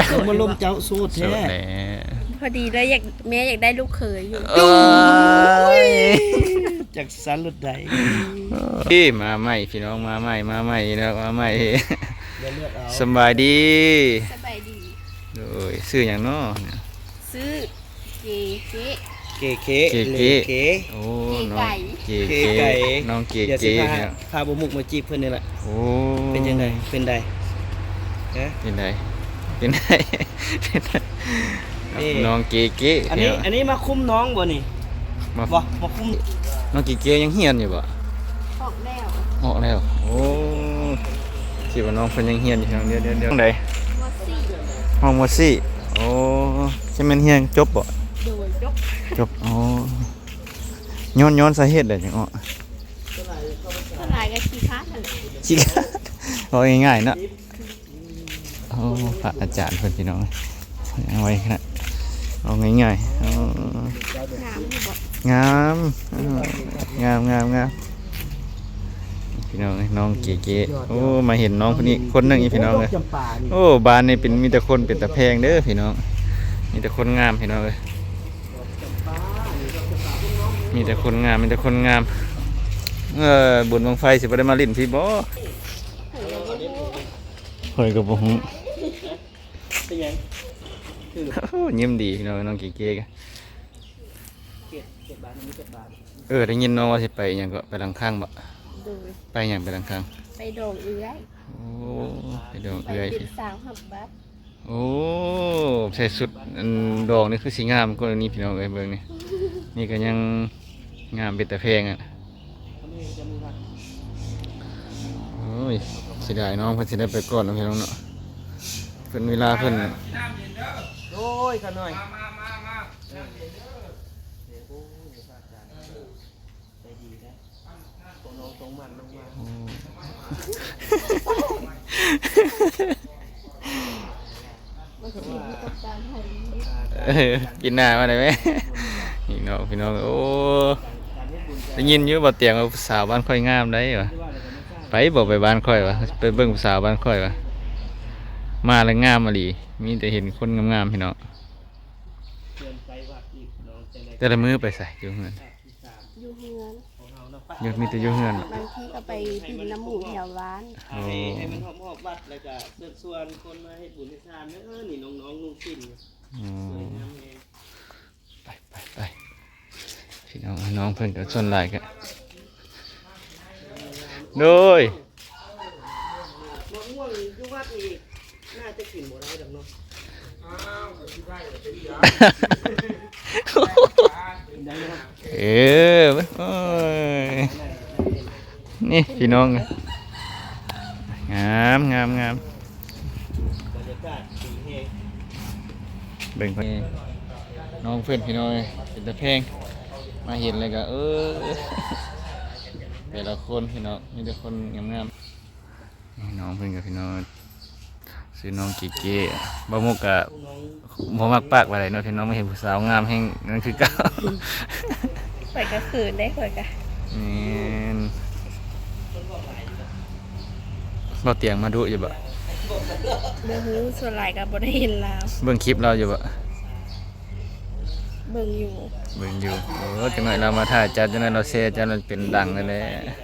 ເຈົ້າມາລົມເຈົ້າໂສດແທ້. ໂສດແຫຼະ. ພໍດີເລີຍ ຢາກ ແມ່ຢາກໄດ້ລູກເຂີຍຢູ່. ໂອ້ຍ ຈັກຊັ້ນໂລດໃດ. ເອີ ມາໃໝ່ພີ່ນ້ອງ ມາໃໝ່ ມາໃໝ່ເນາະ ມາໃໝ່. ດຽວເລືອກເອົາ. ສະບາຍດີ. ສະບາຍດີ. ໂດຍ ຊື່ຫຍັງເນາະ? ຊື່ ເກເກ ເກເກ ເກເກ ເກ. ໂອ້ ເກໄກ່ ນ້ອງເກເກ ເກໄກ່ ນ້ອງເກເກ. ດຽວຊິພາ ພາບໍ່ມຸກມາຈີບເພິ່ນນີ້ແຫຼະ. ໂອ້ ເປັນຈັ່ງໃດ? ເປັນໃດ? ຮະ? ເປັນໃດ? ເປັນໃດ? ເປັນໃດ? ເອີ ນ້ອງເກເກ. ອັນນີ້ ເນາະ ອັນນີ້ມາຄຸມນ້ອງບໍ່ນີ້? ມາ ບໍ່ ມາຄຸມ. ນ້ອງເກເກຍັງຮຽນຢູ່ບໍ່? ອອກແລ້ວ ອອກແລ້ວ. ໂອ້ ຄິດວ່ານ້ອງເພິ່ນຍັງຮຽນຢູ່. ດຽວ ດຽວ ດຽວ ໃດ? ມໍສີ່ ຫ້ອງມໍສີ່. ໂອ້ ຈະແມ່ນຮຽນຈົບບໍ່? ໂດຍ ຈົບ ຈົບ. ໂອ້ ຍ້ອນ ຍ້ອນສາເຫດໃດຈັ່ງອອກ? ສ່ວນຫຼາຍກໍຂີ້ຄ້ານນັ້ນແຫຼະ ຂີ້ຄ້ານ. ເວົ້າງ່າຍໆເນາະ. ໂອ້ ພະອາຈານເພິ່ນພີ່ນ້ອງ ເອົາໄວ້ຂະໜາດ ເອົາງ່າຍໆ. ໂອ້ ງາມຢູ່ບໍ່? ງາມ ເອີ ງາມ ງາມ ງາມ. ພີ່ນ້ອງເອີຍ ນ້ອງເກເກ. ໂອ້ ມາເຫັນນ້ອງເພິ່ນອີກຄົນໜຶ່ງອີກ ພີ່ນ້ອງເອີຍ. ໂອ້ ບ້ານນີ້ເປັນ ມີແຕ່ຄົນເປັນຕາແພງເດີພີ່ນ້ອງ ມີແຕ່ຄົນງາມພີ່ນ້ອງເອີຍ ມີແຕ່ຄົນງາມ ມີແຕ່ຄົນງາມ. ເອີ ບຸນບັ້ງໄຟຊິບໍ່ໄດ້ມາຫຼິ້ນພີ້ບໍ່? ຂ້ອຍກໍບໍ່ຮູ້ ເປັນຫຍັງ? ໂອ້ ຍິ້ມດີພີ່ນ້ອງ ນ້ອງເກເກກະ ເຈັດ ເຈັດບາດ ມີເຈັດບາດ. ເອີ ໄດ້ຍິນນ້ອງວ່າຊິໄປຫຍັງເກາະ ໄປຫຼັງຄັງບໍ? ໂດຍ ໄປຫຍັງ ໄປຫຼັງຄັງ? ໄປດອງເອື້ອຍ. ໂອ້ ໄປດອງເອື້ອຍ ໄປເປັນສາວຮັບບັດ. ໂອ້ ໃສ່ຊຸດອັນດອງນີ້ຄືຊິງາມກວ່ານີ້ພີ່ນ້ອງເອີຍ ເບິ່ງນີ້ ນີ້ກໍຍັງງາມເປັນຕາແພງອະ. ໂອ້ຍ ເສຍດາຍນ້ອງເພິ່ນຊິໄດ້ໄປກ່ອນເນາະພີ່ນ້ອງເນາະ ເພິ່ນເວລາເພິ່ນ. ໂອ້ຍ ຂ້ານ້ອຍ ມາ ມາ ມາ ມາ ນ້ຳເຢັນເດີ. ໂອ້ຍ ພະອາຈານໃຈດີເດ້ ຂອງນ້ອງຕ້ອງໝັ້ນລົງມາ. ໂອ້ ມັນກໍເປັນປະສົບການໃໝ່. ເອີ ປີໜ້າມາໄດ້ໄໝ? ນີ້ເນາະພີ່ນ້ອງ. ໂອ້ ໄດ້ຍິນຢູ່ ບໍ່ຕຽງວ່າ ຜູ້ສາວບ້ານຂ້ອຍງາມໄດ໋ວ່າ. ໄປບໍ່ ໄປບ້ານຂ້ອຍວ່າ ໄປເບິ່ງຜູ້ສາວບ້ານຂ້ອຍວ່າ. ມາແລ້ວງາມອີ່ຫຼີ ມີແຕ່ເຫັນຄົນງາມໆ ພີ່ນ້ອງ. ແຕ່ລະມື້ໄປໃສ? ຢູ່ເຮືອນ ຢູ່ເຮືອນ ຢູ່ ມີແຕ່ຢູ່ເຮືອນ. ບາງທີກໍໄປດິນນຳໝູ່ແຖວບ້ານ. ໂອ້ ໃຫ້ ໃຫ້ມັນຮອບໆວັດ ແລ້ວກໍເຊີນຊວນຄົນມາເຮັດບຸນເຮັດທານເດີ. ນີ້ນ້ອງໆນຸ່ງສິ້ນ ອືມ ສວຍງາມແຮງ. ໄປ ໄປ ໄປ ພີ່ນ້ອງ ນ້ອງເພິ່ນກໍສ່ວນຫຼາຍກໍ ໂດຍ ມະມ່ວງຢູ່ວັດນີ້ໜ້າຈະກິນບໍ່ໄດ້ດອກເນາະ. ເອີ ໂອ້ຍ ນີ້ພີ່ນ້ອງ ງາມ ງາມ ງາມ. ບັນຍາກາດດີແຮງ ເບິ່ງ ນ້ອງເພິ່ນພີ່ນ້ອງເອີຍ ເປັນຕາແພງ. ມາເຫັນແລ້ວກໍ ເອີ ແຕ່ລະຄົນພີ່ນ້ອງ ມີແຕ່ຄົນງາມໆ. ນ້ອງເພິ່ນກໍພີ່ນ້ອງ ຊື່ນ້ອງເກເກ. ບ່າວມຸກກໍບໍ່ມັກປາກປານໃດເນາະພີ່ນ້ອງ ມາເຫັນຜູ້ສາວງາມແຮງນັ້ນຄືເກົ່າ. ຂ້ອຍກໍເຂີນເດ້ ຂ້ອຍກໍ ແມ່ນ. ບໍ່ຕຽງມາດຸຢູ່ບໍ່? ບໍ່ຮູ້ ສ່ວນຫຼາຍກໍບໍ່ໄດ້ເຫັນລາວ. ເບິ່ງຄລິບລາວຢູ່ບໍ່? ເບິ່ງຢູ່ ເບິ່ງຢູ່. ໂອ້ ຈັກໜ້ອຍລາວມາຖ້າຈັດ ຈັກໜ້ອຍລາວແຊຈັດ ມັນເປັນດັງແລ້ວແຫຼະ.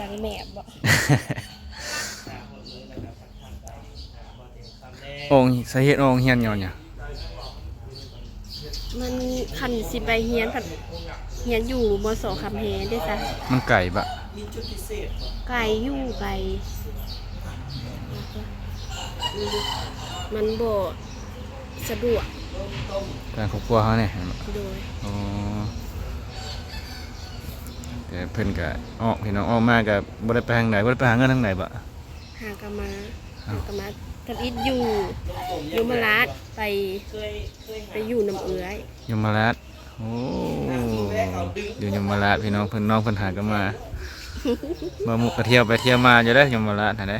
ດັງແມບບໍ? ອອກ ສາເຫດອອກໂຮງຮຽນຍ້ອນຫຍັງ? ມັນ ຄັນຊິໄປຮຽນ ພັດຮຽນຢູ່ ມສ ຄຳແຮງເດ້ຊະ. ມັນໄກບະ? ໄກຢູ່ ໄກ ມັນບໍ່ສະດວກ ທາງຄອບຄົວເຮົານີ້. ໂດຍ. ອໍ ແຕ່ເພິ່ນກະອອກ ພີ່ນ້ອງ ອອກມາກະບໍ່ໄດ້ໄປທາງໃດ ບໍ່ໄດ້ໄປຫາເງິນທາງໃດບະ? ຫາກະມາ ຫາກະມາ. ທຳອິດຢູ່ຍົມມະລາດ ໄປ ໄປຢູ່ນຳເອື້ອຍ ຍົມມະລາດ. ໂອ້ ຢູ່ຍົມມະລາດ ພີ່ນ້ອງເພິ່ນ ນ້ອງເພິ່ນຫາກະມາ. ບ່າວມຸກກະທ່ຽວໄປທ່ຽວມາຢູ່ເດ້ ຍົມມະລາດຫັ້ນເດ້.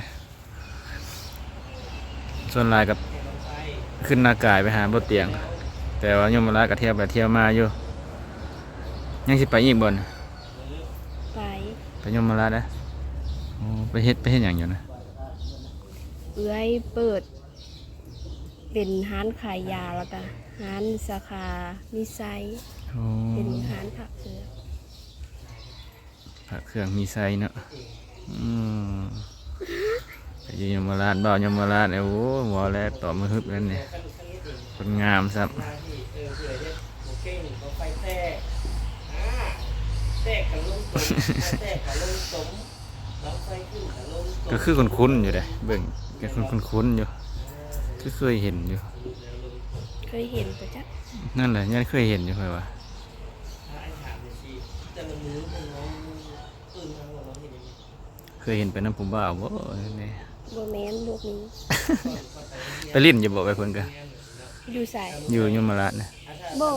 ສ່ວນຫຼາຍກະຂຶ້ນນາກາຍໄປຫາບໍ່ຕຽງ ແຕ່ວ່າຍົມມະລາດກະທ່ຽວໄປທ່ຽວມາຢູ່. ຍັງຊິໄປອີກບໍ່? ໄປ ໄປຍົມມະລາດເດ້. ໂອ້ ໄປເຮັດ ໄປເຮັດຫຍັງຢູ່ນະ? ເອື້ອຍເປີດເປັນຮ້ານຂາຍຢາ ແລ້ວກະຮ້ານສາຂາມີໄຊ ອໍ ເປັນຮ້ານພະເຄື່ອງ ພະເຄື່ອງມີໄຊເນາະ. ອືມ ໄປຢູ່ຍົມມະລາດ ບ່າວຍົມມະລາດ ໂອ້ ເວົ້າແລ້ວຕອບມາຮຶບນັ້ນນີ້ ຄົນງາມຊ້ຳ. ກໍຄືຄຸ້ນໆຢູ່ເດ້ ເບິ່ງກໍຄຸ້ນໆຢູ່ ຄືເຄີຍເຫັນຢູ່. ເຄີຍເຫັນບໍ່ຈັກ? ນັ້ນແຫຼະ ຍັງເຄີຍເຫັນຢູ່ຂ້ອຍວ່າ. ເຄີຍເຫັນໄປນຳຜູ້ບ່າວບໍ່? ບໍ່ແມ່ນ ບໍ່ມີ. ໄປຫຼິ້ນຢູ່ບໍ່ ໄປເພິ່ນກະ? ຢູ່ໃສ? ຢູ່ຍົມມະລາດນະ? ບໍ່.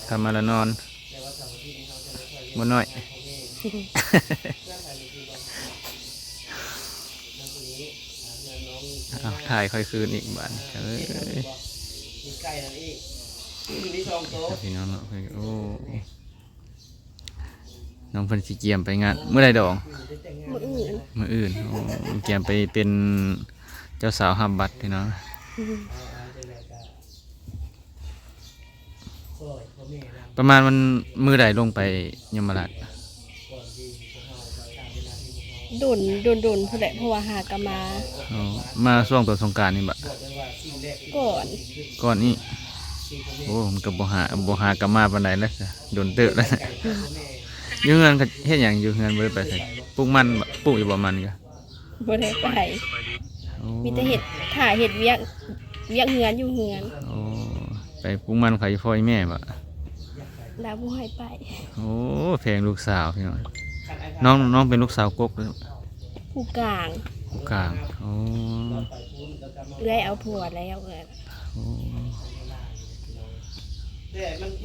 ທຳມາລະນອນ ບໍ່ນ້ອຍ. ເອົາ ຖ່າຍຂ້ອຍຄືນອີກບາດນີ້ ເອີຍ. ພີ່ນ້ອງເນາະ ໂອ້ ນ້ອງເພິ່ນຊິກຽມໄປງານ ມື້ໃດດອງ? ມື້ອື່ນ. ມື້ອື່ນ ໂອ້ ກຽມໄປເປັນເຈົ້າສາວຮັບບັດ ພີ່ນ້ອງ. ປະມານວັນ ມື້ໃດລົງໄປຍົມມະລາດ? ດົນ ດົນໆ ພຸ້ນແຫຼະ ເພາະວ່າຫາກະມາ. ອໍ ມາຊ່ວງຕອນສົງການນີ້ບໍ? ກ່ອນ ກ່ອນນີ້. ໂອ້ ມັນກະບໍ່ຫາ ບໍ່ຫາກະມາປານໃດແລ້ວ ດົນເຕີບແລ້ວ. ຢູ່ເຮືອນເຮັດຫຍັງ? ຢູ່ເຮືອນບໍ່ໄດ້ໄປໃສ? ປູກມັນບໍ? ປູກຢູ່ບໍ່ມັນກະ? ບໍ່ໄດ້ໄປ. ໂອ້ ມີແຕ່ເຮັດ ຖ້າເຮັດວຽກ ວຽກເຮືອນຢູ່ເຮືອນ. ໂອ້ ໄປປູກມັນຂາຍຢູ່ພໍ່ອີ່ແມ່ບໍ? ລາວບໍ່ໃຫ້ໄປ. ໂອ້ ແພງລູກສາວພີ່ນ້ອງ. ນ້ອງ ນ້ອງເປັນລູກສາວກົກ ຜູ້ກາງ ຜູ້ກາງ. ໂອ້ ເອື້ອຍເອົາຜົວແລ້ວ. ໂອ້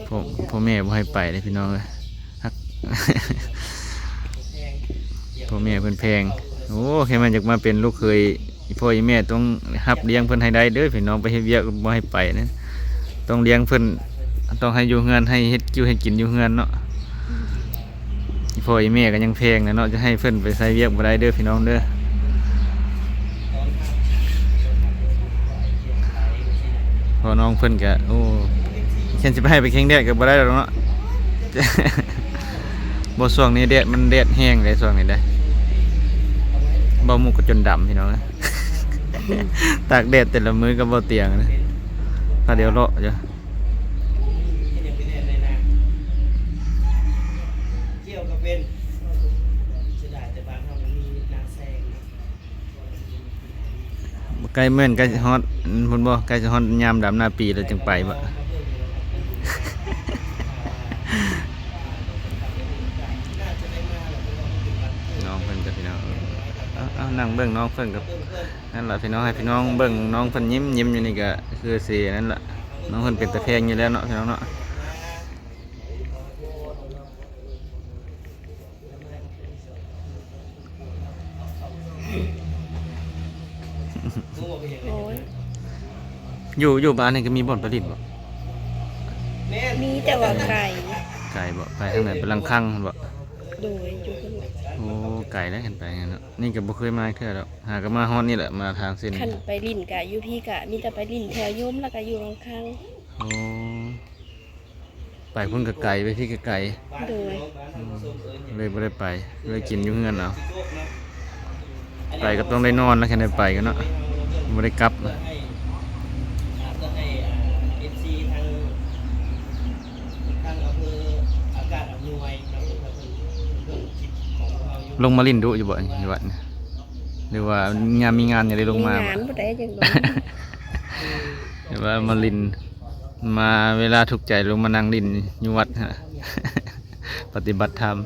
ພໍ່ ພໍ່ແມ່ບໍ່ໃຫ້ໄປເດ້ພີ່ນ້ອງເອີຍ. ຮັກ ພໍ່ແມ່ເພິ່ນແພງ. ໂອ້ ແຄ່ແມ່ນຢາກມາເປັນລູກເຂີຍ ອີ່ພໍ່ອີ່ແມ່ຕ້ອງຮັບລ້ຽງເພິ່ນໃຫ້ໄດ້ເດີພີ່ນ້ອງ. ໄປເຮັດວຽກບໍ່ໃຫ້ໄປນະ ຕ້ອງລ້ຽງເພິ່ນ ຕ້ອງໃຫ້ຢູ່ເຮືອນ ໃຫ້ເຮັດກິວເຮັດກິນຢູ່ເຮືອນເນາະ. ອີ່ພໍ່ອີ່ແມ່ກໍຍັງແພງນະເນາະ ຈະໃຫ້ເພິ່ນໄປໃສ່ວຽກບໍ່ໄດ້ເດີພີ່ນ້ອງເດີ. ເພາະນ້ອງເພິ່ນກະ ໂອ້ ຄັນຊິໄປໃຫ້ໄປແຂ່ງແດດກໍບໍ່ໄດ້ດອກເນາະ. ບໍ່ ຊ່ວງນີ້ແດດ ມັນແດດແຮງເດ້ຊ່ວງນີ້ເດ້. ເບົາມຸກກໍຈົນດຳພີ່ນ້ອງເອີຍ ຕາກແດດແຕ່ລະມື້ກໍບໍ່ຕຽງນະ ພາດຽວເລາະຢູ່. ໃກ້ແມ່ນໃກ້ຊິຮອດພຸ້ນບໍ່? ໃກ້ຊິຮອດຍາມດຳໜ້າປີແລ້ວຈຶ່ງໄປບໍ່? ນ້ອງເພິ່ນກັບພີ່ນ້ອງ ເອົາ ເອົາ ນັ່ງເບິ່ງນ້ອງເພິ່ນກັບ ນັ້ນລະພີ່ນ້ອງ ໃຫ້ພີ່ນ້ອງເບິ່ງນ້ອງເພິ່ນຍິ້ມໆຢູ່ນີ້ກະຄືຊິນັ້ນລະ ນ້ອງເພິ່ນເປັນຕາແພງຢູ່ແລ້ວເນາະ ພີ່ນ້ອງເນາະ. ໂອ້ຍ ຢູ່ ຢູ່ບ້ານນີ້ກໍມີບ່ອນໄປຫຼິ້ນບໍ່? ມີແຕ່ວ່າໄກ. ໄກບໍ່? ໄປທາງໃດ? ໄປລັງຄັງພຸ້ນບໍ່? ໂດຍ ຢູ່ພຸ້ນແຫຼະ. ໂອ້ ໄກແລ້ວ ຄັນໄປເນາະ. ນີ້ກໍບໍ່ເຄີຍມາເທື່ອດອກ ຫາກໍມາຮອດນີ້ແຫຼະ ມາທາງເສັ້ນ. ຄັນໄປຫຼິ້ນກະຢູ່ພີ້ກະມີແຕ່ໄປຫຼິ້ນແຖວຍົມ ແລ້ວກະຢູ່ລັງຄັງ. ໂອ້ ໄປພຸ້ນກໍໄກ ໄປພີ້ກໍໄກ. ໂດຍ ອືມ ເລີຍບໍ່ໄດ້ໄປ ເລີຍກິນຢູ່ເຮືອນເອົາ. ໄປກໍຕ້ອງໄດ້ນອນແລ້ວ ຄັນໄດ້ໄປກໍເນາະ ບໍ່ໄດ້ກັບ. ລົງມາຫຼິ້ນດຸຢູ່ບໍ່ ຢູ່ວັດນີ້? ຫຼືວ່າຍາມມີງານຍັງໄດ້ລົງມາບໍ່? ມີງານບໍ່ໄດ້ຈັ່ງລົງ. ແບບວ່າມາຫຼິ້ນ ມາເວລາທຸກໃຈລົງມານັ່ງຫຼິ້ນຢູ່ວັດຫັ້ນ ປະຕິບັດທຳ.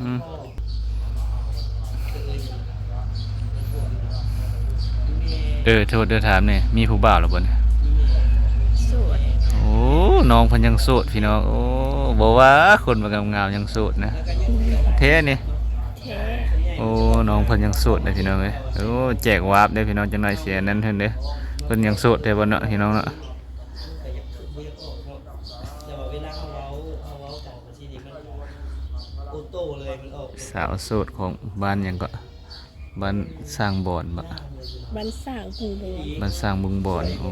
ອືມ ເອີ ໂທດເດີ ຖາມແດ່ ມີຜູ້ບ່າວແລ້ວບໍ່ນີ້? ໂສດ. ໂອ້ ນ້ອງເພິ່ນຍັງໂສດພີ່ນ້ອງ. ໂອ້ ບໍ່ວ່າຄົນບໍ່ງາມໆຍັງໂສດນະ. ແທ້ນີ້? ແທ້. ໂອ້ ນ້ອງເພິ່ນຍັງໂສດເດ້ພີ່ນ້ອງເອີຍ. ໂອ້ ແຈກວາບເດ້ພີ່ນ້ອງ ຈັກໜ້ອຍຊິອັນນັ້ນເພິ່ນເດ້. ເພິ່ນຍັງໂສດແທ້ບໍ່ເນາະ ພີ່ນ້ອງເນາະ. ແຕ່ວ່າເວລາເຮົາເວົ້າ ເຮົາເວົ້າອອກມາຊີ້ນີ້ ມັນກໍໂອໂຕ້ເລີຍ ມັນອອກ ສາວໂສດຂອງບ້ານຫຍັງເກາະ ບ້ານສ້າງບອນບໍ? ບ້ານສ້າງບຸງບອນ ບ້ານສ້າງບຸງບອນ. ໂອ້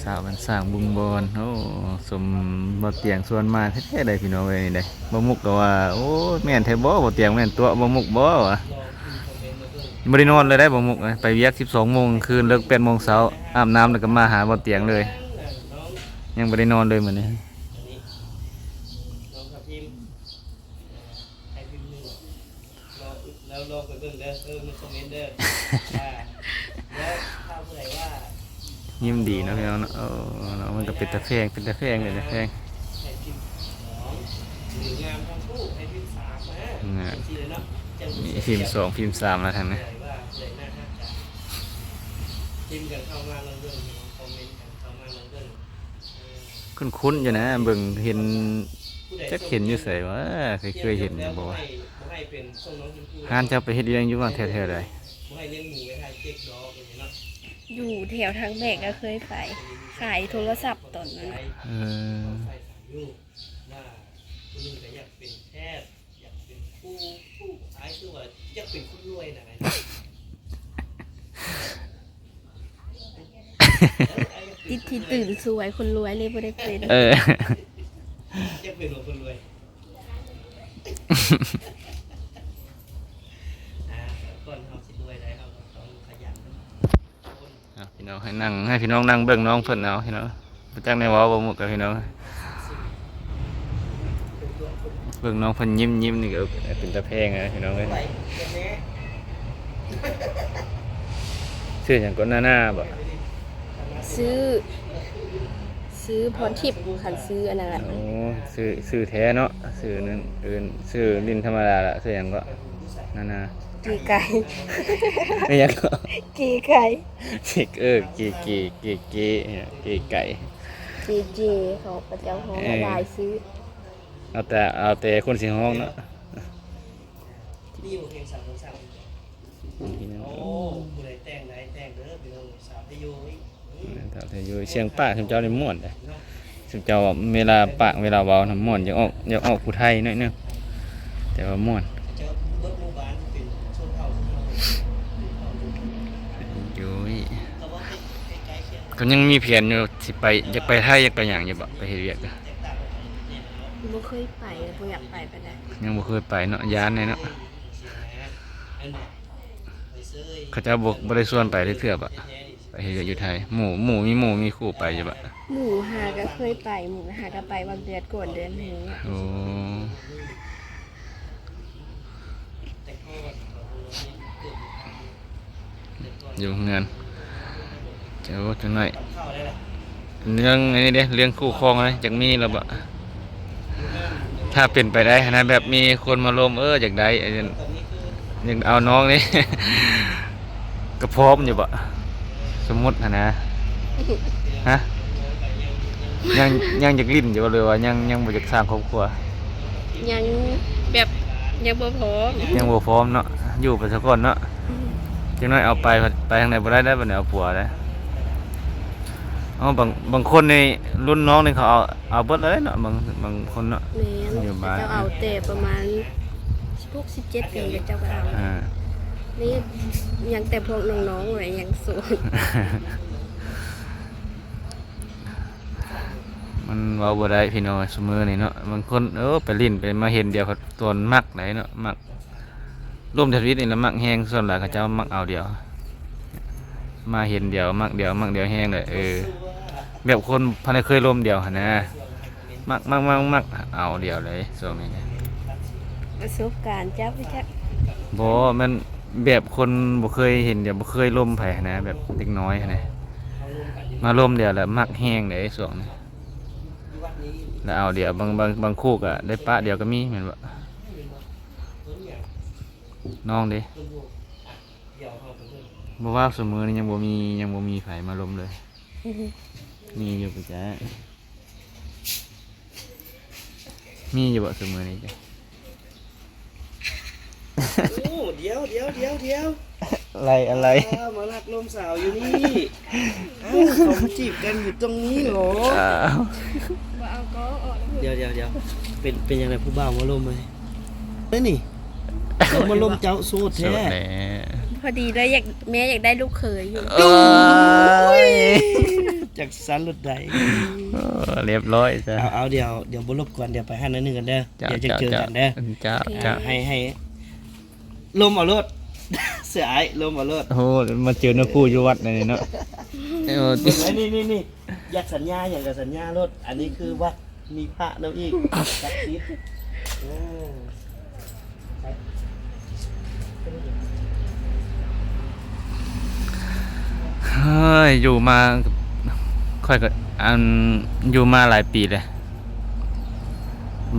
ສາວບ້ານສ້າງບຸງບອນ. ໂອ້ ສົມບ່າວຕຽງຊວນມາແທ້ໆ ໄດ໋ພີ່ນ້ອງເອີຍ ນີ້ໄດ໋. ບ່າວມຸກກໍວ່າ ໂອ້ ແມ່ນແທ້ບໍ່ ບ່າວຕຽງ ແມ່ນຕົວະບ່າວມຸກບໍ່ວະ? ບໍ່ໄດ້ນອນເລີຍໄດ໋ບ່າວມຸກເອີຍ ໄປວຽກສິບສອງໂມງຄືນ ເລີກແປດໂມງເຊົ້າ ອາບນ້ຳແລ້ວກໍມາຫາບ່າວຕຽງເລີຍ ຍັງບໍ່ໄດ້ນອນເລີຍມື້ນີ້. ແລ້ວລອງໄປເບິ່ງເດີ ເອີ ໃນຄອມເມັນເດີ ວ່າ ແລ້ວຖ້າຜູ້ໃດວ່າ ຍິ້ມດີເນາະພີ່ນ້ອງເນາະ. ໂອ້ ເນາະ ມັນກໍເປັນຕາແພງ ເປັນຕາແພງ ເປັນຕາແພງ ໃຫ້ພິມສອງ ຫຼືງາມທັງຄູ່ໃຫ້ພິມສາມນະ ງາມ ຈັ່ງຊີ້ເລີຍເນາະ. ຈັ່ງມີພິມສອງ ພິມສາມລະທາງນີ້ ວ່າຜູ້ໃດໜ້າຮັກກະພິມກັນເຂົ້າມາລອງເບິ່ງ ຄອມເມັນກັນເຂົ້າມາລອງເບິ່ງ. ຄຸ້ນໆຢູ່ນະ ເບິ່ງເຫັນ ຈັກເຫັນຢູ່ໃສວະ ເຄີຍເຫັນຢູ່ບໍ່ວະ? ຮ້ານເຈົ້າໄປເຮັດວຽກຢູ່ວ່າແຖວໆໃດ? ຢູ່ແຖວທາງແບກກໍເຄີຍໄປ ຂາຍໂທລະສັບຕອນນັ້ນ. ເອີ ວ່າຜູ້ໜຶ່ງກໍຢາກເປັນແພດ ຢາກເປັນຄູ ຜູ້ຊາຍຄືວ່າຢາກເປັນຄົນລວຍນະ. ຕິດທີ່ຕື່ນສວຍ ຄົນລວຍເລີຍບໍ່ໄດ້ເປັນ. ເອີ ຢາກເປັນຄົນລວຍ ອ່າ ກ່ອນເຮົາຊິລວຍໄດ້ ເຮົາກໍຕ້ອງຂະຫຍັນ. ອ່ະ ພີ່ນ້ອງ ໃຫ້ນັ່ງ ໃຫ້ພີ່ນ້ອງນັ່ງເບິ່ງນ້ອງເພິ່ນເອົາ ພີ່ນ້ອງ ບໍ່ຈັກແນວເວົ້າ ບໍ່ໝົດກັບພີ່ນ້ອງ ເບິ່ງນ້ອງເພິ່ນຍິ້ມໆນີ້ກໍເປັນຕາແພງນະພີ່ນ້ອງເອີຍ. ຊື່ຫຍັງກໍ ນານາ ບໍ່? ຊື່ ຊື່ພອນທິບ ຄັນຊື່ອັນນັ້ນ. ໂອ້ ຊື່ ຊື່ແທ້ເນາະ ຊື່ນັ້ນເອີ້ນ ຊື່ຫຼິ້ນທຳມະດາລະ ຊື່ຫຍັງກໍ ນານາ ເກໄກ່ ອີຫຍັງກໍ ເກໄກ່ ເກ ເອີ ເກ ເກ ເກ ເກ ເກໄກ່ ເກເຈ ເຂົາເຈົ້າຮ້ອງຫຼາຍຊື່. ເອີ ເອົາແຕ່ ເອົາແຕ່ຄົນຊິຮ້ອງເນາະ. ໂອ້ ຜູ້ໃດແຕ່ງໄດ້ແຕ່ງເດີພີ່ນ້ອງ ສາວໄທໂຍ. ແມ່ນ ຖ້າແຕ່ຢູ່ ສຽງປາກຊຸມເຈົ້ານີ້ມ່ວນເດ້ ຊຸມເຈົ້າເວລາປາກເວລາເວົ້ານະມ່ວນ ຢາກອອກ ຢາກອອກຜູ້ໄທໜ້ອຍໜຶ່ງ ແຕ່ວ່າມ່ວນ. ໂອ້ຍ ກໍຍັງມີແຜນຢູ່ ຊິໄປ ຢາກໄປໄທ ຢາກໄປຫຍັງຢູ່ບໍ່ ໄປເຮັດວຽກ? ບໍ່ເຄີຍໄປ ບໍ່ຢາກໄປປານໃດ ຍັງບໍ່ເຄີຍໄປເນາະ ຢ້ານແດ່ເນາະ. ເຂົາເຈົ້າບໍ່ ບໍ່ໄດ້ຊວນໄປເທື່ອບໍ່ ໄປເຮັດວຽກຢູ່ໄທ? ໝູ່ ໝູ່ ມີໝູ່ມີຄູ່ໄປຢູ່ບໍ່? ໝູ່ຫາກໍເຄີຍໄປ ໝູ່ຫາກໍໄປຫວ່າງເດືອນກ່ອນເດືອນນີ້. ໂອ້ ຢູ່ເຮືອນ ໂອ້ ຈັກໜ້ອຍ ເລື່ອງອັນນີ້ເດ້ ເລື່ອງຄູ່ຄອງນະ ຈັກມີແລ້ວບໍ່? ຖ້າເປັນໄປໄດ້ຫັ້ນນະ ແບບມີຄົນມາລົມ ເອີ ຢາກໄດ້ ຢາກເອົານ້ອງນີ້ ກໍພ້ອມຢູ່ບໍ່? ສົມມຸດຫັ້ນນະ ຮະ? ຍັງ ຍັງຢາກຫຼິ້ນຢູ່ບໍ່ ຫຼືວ່າຍັງ ຍັງບໍ່ຢາກສ້າງຄອບຄົວ? ຍັງແບບຍັງບໍ່ພ້ອມ ຍັງບໍ່ພ້ອມເນາະ ຢູ່ໄປສາກ່ອນເນາະ. ອືມ ຈັກໜ້ອຍເອົາໄປ ໄປທາງໃດບໍ່ໄດ້ແລ້ວ ບັດນີ້ເອົາຜົວແລ້ວ. ເອົາ ບາງ ບາງຄົນນີ້ ລຸ້ນນ້ອງນີ້ເຂົາເອົາ ເອົາເບິດແລ້ວເນາະ ບາງ ບາງຄົນເນາະ. ແມ່ນ ຢູ່ບ້ານ ເຂົາເຈົ້າເອົາແຕ່ປະມານສິບຫົກ ສິບເຈັດປີ ເຂົາເຈົ້າກໍເອົາ. ອ່າ ນີ້ຍັງແຕ່ພວກນ້ອງໆ ແຫຼະ ຍັງໂສດ. ມັນເວົ້າບໍ່ໄດ້ພີ່ນ້ອງ ຊຸມື້ນີ້ເນາະ ບາງຄົນ ເອີ ໄປຫຼິ້ນໄປມາເຫັນດຽວ ຕອນມັກໄດ໋ເນາະ ມັກ ລົມທຳອິດນີ້ລະມັກແຮງ ສ່ວນຫຼາຍເຂົາເຈົ້າມັກເອົາດຽວ ມາເຫັນດຽວ ມັກດຽວ ມັກດຽວແຮງເລີຍ. ເອີ ແບບຄົນພັນໄດ້ເຄີຍລົມດຽວຫັ້ນນະ ມັກ ມັກ ມັກ ມັກ ເອົາດຽວເລີຍຊ່ວງນີ້. ປະສົບການເຈົ້າ ບໍ່ ແມ່ນແບບຄົນບໍ່ເຄີຍເຫັນດຽວ ບໍ່ເຄີຍລົມໃຜຫັ້ນນະ ແບບເດັກນ້ອຍຫັ້ນນະ ມາລົມດຽວລະມັກແຮງເດ້ຊ່ວງນີ້ ລະເອົາດຽວ ບາງ ບາງ ບາງຄູ່ກະໄດ້ປະດຽວກໍມີແມ່ນບໍ່? ນ້ອງເດ້ ບໍ່ວ່າຊຸມື້ນີ້ຍັງບໍ່ມີ ຍັງບໍ່ມີໃຜມາລົມເລີຍ. ມີຢູ່ປະຈະ ມີຢູ່ບໍ່ຊຸມື້ນີ້ຈ້ະ? ໂອ້ ດຽວ ດຽວ ດຽວ ດຽວ. ອະໄລ ອະໄລ? ອ້າວ ມາລັກລົມສາວຢູ່ນີ້. ອ້າວ ເຂົາຈີບກັນຢູ່ຕົງນີ້ເຫລອ? ອ້າວ ບໍ່ເອົາກ້ອງອອກແລ້ວ. ດຽວໆໆ ເປັນ ເປັນຫຍັງໃດຜູ້ບ່າວມາລົມໃຫ້? ເອີ ນີ້ ມາລົມເຈົ້າໂສດແທ້. ໂສດແລ້ວ. ພໍດີເລີຍ ຢາກ ແມ່ຢາກໄດ້ລູກເຂີຍຢູ່. ໂອ້ຍ ໂອ້ຍ ຈັ່ງຊັ້ນໂລດໃດ. ໂອ້ ລຽບຮ້ອຍຊະ. ເອົາ ເອົາ ດຽວ ດຽວບໍ່ລົບກວນ ດຽວໄປຫັ້ນໜ້ອຍໜຶ່ງກ່ອນເດີ. ເຈົ້າ ດຽວຈະເຈີກັນເດີ. ເຈົ້າ ເຈົ້າ ເຈົ້າ ໃຫ້ ໃຫ້ ລົມເອົາໂລດ ເສືອອ້າຍ ລົມເອົາໂລດ. ໂອ້ ມາເຈີເນື້ອຄູ່ຢູ່ວັດນີ້ເນາະ. ເອີ ນີ້ໆໆ ຢາກສັນຍາຫຍັງກໍສັນຍາໂລດ. ອັນນີ້ຄືວັດ ມີພະນຳອີກ ສັກສິດ. ເອີ ເຮີ້ຍ ຢູ່ມາ ຂ້ອຍກໍ ອັນ ຢູ່ມາຫຼາຍປີແລ້ວ.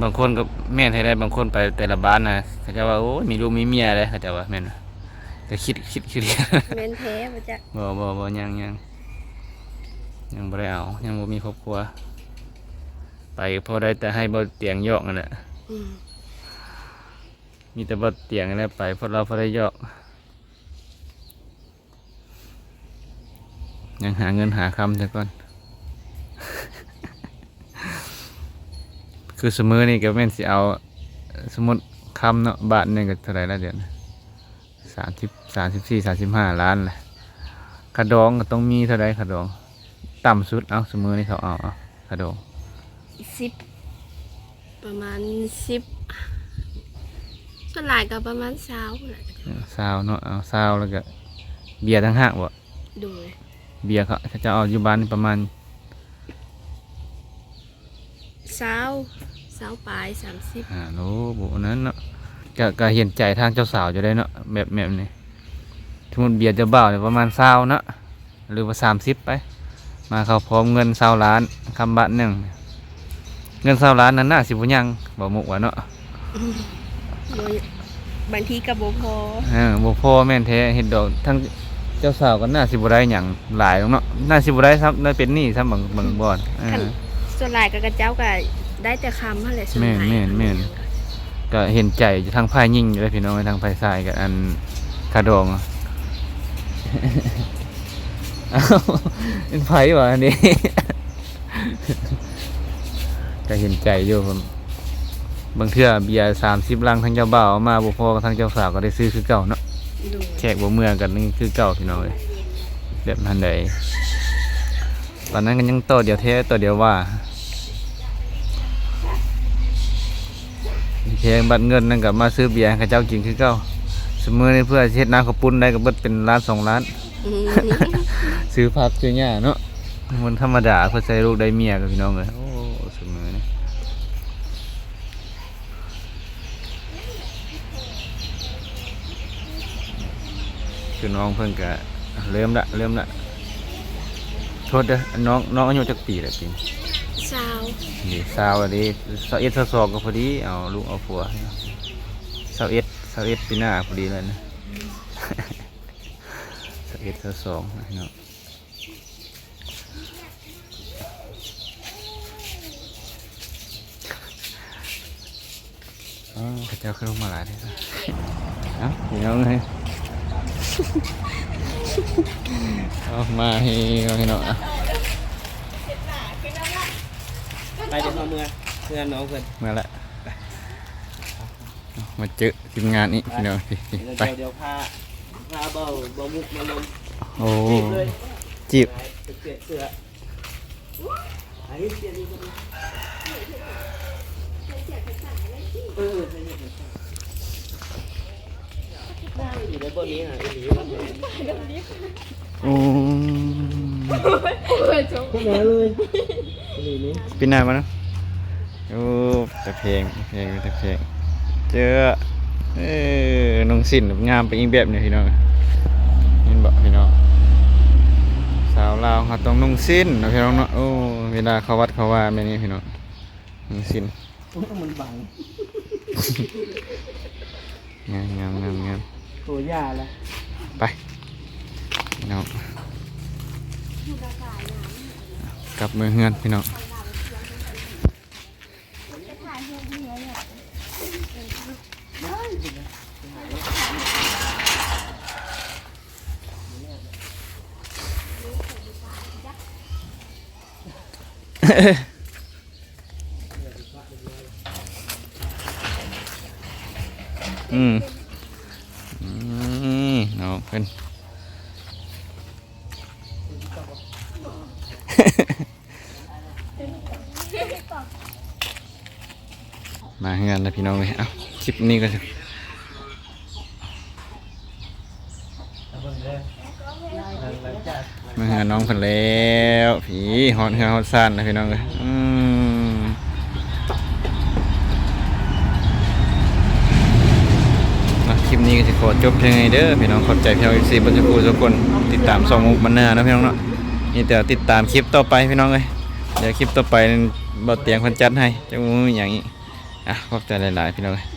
ບາງຄົນກໍແມ່ນແທ້ໃດ໋ ບາງຄົນໄປແຕ່ລະບ້ານນະ ເຂົາເຈົ້າວ່າ ໂອ້ຍ ມີລູກມີເມຍເດ້ ເຂົາເຈົ້າວ່າ. ແມ່ນບໍ່? ກໍຄິດ ຄິດ ຄິດ ແມ່ນແທ້ບໍ່ຈັກ. ບໍ່ ບໍ່ ບໍ່ ຍັງ ຍັງ ຍັງບໍ່ໄດ້ເອົາ ຍັງບໍ່ມີຄອບຄົວ. ໄປພໍໄດ້ແຕ່ໃຫ້ບ່າວຕຽງຢອກນັ້ນແຫຼະ. ອືມ ມີແຕ່ບ່າວຕຽງນັ້ນແຫຼະໄປ ພວກລາວພໍໄດ້ຢອກ. ຍັງຫາເງິນຫາຄຳຊະກ່ອນ. ຄືຊຸມື້ນີ້ກໍແມ່ນຊິເອົາ ສົມມຸດຄຳເນາະ ບາດໜຶ່ງກໍເທົ່າໃດລະດຽວນີ້? ສາມສິບ ສາມສິບສີ່ ສາມສິບຫ້າລ້ານແຫຼະ. ຄ່າດອງກໍຕ້ອງມີເທົ່າໃດຄ່າດອງ? ຕ່ຳສຸດ ເອົາ ຊຸມື້ນີ້ເຂົາເອົາ ເອົາ ຄ່າດອງ ສິບ ປະມານສິບ ສ່ວນຫຼາຍກໍປະມານຊາວພຸ້ນແຫຼະ. ເອີ ຊາວເນາະ ເອົາ ຊາວ ແລ້ວກໍເບຍຕ່າງຫາກບໍ? ໂດຍ ເບຍເຂົາ ເຂົາເຈົ້າເອົາຢູ່ບ້ານປະມານ ຊາວ ຊາວປາຍ ສາມສິບ. ອາ ໂອ້ ບໍ່ ອັນນັ້ນເນາະ ກະ ກະເຫັນໃຈທາງເຈົ້າສາວຢູ່ໄດ໋ເນາະ ແບບ ແບບນີ້. ສົມມຸດເບຍເຈົ້າບ່າວນີ້ປະມານຊາວເນາະ ຫຼືວ່າສາມສິບໄປ ມາເຂົ້າພ້ອມເງິນຊາວລ້ານ ຄຳບາດໜຶ່ງ. ເງິນຊາວລ້ານນັ້ນໜ້າຊິບໍ່ຍັງ ບໍ່ມຸກວ່າເນາະ. ອືມ ບໍ່ ບາງທີກໍບໍ່ພໍ. ເອີ ບໍ່ພໍແມ່ນແທ້ ເຮັດດອກ ທາງເຈົ້າສາວກໍໜ້າຊິບໍ່ໄດ້ຫຍັງຫຼາຍດອກເນາະ ໜ້າຊິບໍ່ໄດ້ຊ້ຳ ໄດ້ເປັນໜີ້ຊ້ຳ ບາງ ບາງບ່ອນ. ເອີ ຄັນສ່ວນຫຼາຍກໍ ເຂົາເຈົ້າກໍໄດ້ແຕ່ຄຳຫັ້ນແຫຼະ. ແມ່ນໆໆ ກໍເຫັນໃຈທາງຝ່າຍຍິງຢູ່ເດ້ພີ່ນ້ອງ ທາງຝ່າຍຊາຍກໍ ອັນ ຄ່າດອງ. ເປັນໃຜວະອັນນີ້? ກໍເຫັນໃຈຢູ່ ບາງເທື່ອເບຍສາມສິບລັງ ທາງເຈົ້າບ່າວເອົາມາບໍ່ພໍ ທາງເຈົ້າສາວກໍໄດ້ຊື້ຄືເກົ່າເນາະ. ໂດຍ ແຂກບໍ່ເມືອກັນຄືເກົ່າພີ່ນ້ອງເອີຍ ແບບນັ້ນໃດ. ຕອນນັ້ນກໍຍັງຕໍ່ດຽວແທ້ຕໍ່ດຽວວ່າ ແພງບັດເງິນນັ້ນກໍມາຊື້ເບຍໃຫ້ເຂົາເຈົ້າກິນຄືເກົ່າ. ຊຸມື້ນີ້ເພື່ອຊິເຮັດນ້ຳເຂົ້າປຸ້ນໄດ້ກໍເບິດເປັນລ້ານສອງລ້ານ. ອືມ ຊື້ຜັກຊື້ຫຍ້າເນາະ ມັນທຳມະດາ ເພື່ອໃຊ້ລູກໄດ້ເມຍກັນພີ່ນ້ອງເອີຍ. ໂອ້ ຊຸມື້ນີ້ ຄືນ້ອງເພິ່ນກະເລີ່ມລະ ເລີ່ມລະ. ໂທດເດີ ນ້ອງ ນ້ອງອາຍຸຈັກປີລະປີນີ້? ຊາວ. ນີ້ ຊາວລະເດ້ ຊາວເອັດ ຊາວສອງກໍພໍດີ ເອົາລູກເອົາຜົວ. ຊາວເອັດ ຊາວເອັດ ປີໜ້າພໍດີແລ້ວນະ. ຊາວເອັດ ຊາວສອງເນາະ. ອໍ ເຂົາເຈົ້າຄືລົງມາຫຼາຍແທ້. ເອົ້າ ພີ່ນ້ອງເອີຍ ເອົາມາໃຫ້ເຂົາເນາະ. ໄປ ດຽວເຮົາເມືອ ເມືອນ້ອງເພິ່ນ ເມືອລະ. ມາເຈີທີມງານອີກ ໄປ ພີ່ນ້ອງ ໄປ ດຽວ ດຽວພາ ພາເບົາ ເບົາມຸກມາລົມ. ໂອ້ ຈີບເລີຍ ຈີບ ໄປປ່ຽນເສື້ອ. ໂອ້ ປີໜ້າມາເນາະ. ໂອ້ ຕາແພງ ຕາແພງ ຕາແພງ ເຈີ ເອີ ນຸ່ງສິ້ນງາມໄປອີກແບບໜຶ່ງພີ່ນ້ອງ. ເຫັນບໍ່ພີ່ນ້ອງ ສາວລາວເຮົາຕ້ອງນຸ່ງສິ້ນເນາະພີ່ນ້ອງເນາະ. ໂອ້ ເວລາເຂົ້າວັດເຂົ້າວາແບບນີ້ພີ່ນ້ອງ ນຸ່ງສິ້ນ ໂອ້ຍ ມັນບັງ ງາມໆໆໆ. ໂອ້ ຢ່າລະ ໄປພີ່ນ້ອງ ກັບເມືອເຮືອນພີ່ນ້ອງ. ໄປຖ່າຍຮູບເຮືອນແຫຼະ. ໄດ້ ໄດ້. ອືມ ອືມ ນ້ອງເພິ່ນ ມາເຮືອນແລ້ວພີ່ນ້ອງເອີຍ. ເອົ້າ ຄລິບນີ້ກໍ ມາເຮືອນນ້ອງເພິ່ນແລ້ວ ພີ້ ຮອດເຮືອນຮອດຊານແລ້ວພີ່ນ້ອງເອີຍ. ອືມ ເນາະ ຄລິບນີ້ກໍຊິຂໍຈົບພຽງເທົ່ານີ້ເດີພີ່ນ້ອງ. ຂອບໃຈພີ່ນ້ອງເອັຟຊີເບິດທຸກຜູ້ທຸກຄົນ ຕິດຕາມຊ່ອງມຸກບັນນາເນາະພີ່ນ້ອງເນາະ. ມີແຕ່ຕິດຕາມຄລິບຕໍ່ໄປພີ່ນ້ອງເອີຍ. ດຽວຄລິບຕໍ່ໄປ ບ່າວຕຽງເພິ່ນຈັດໃຫ້ ຈັກມີຫຍັງອີກ. ອ່ະ ຂອບໃຈຫຼາຍໆ ພີ່ນ້ອງເອີຍ.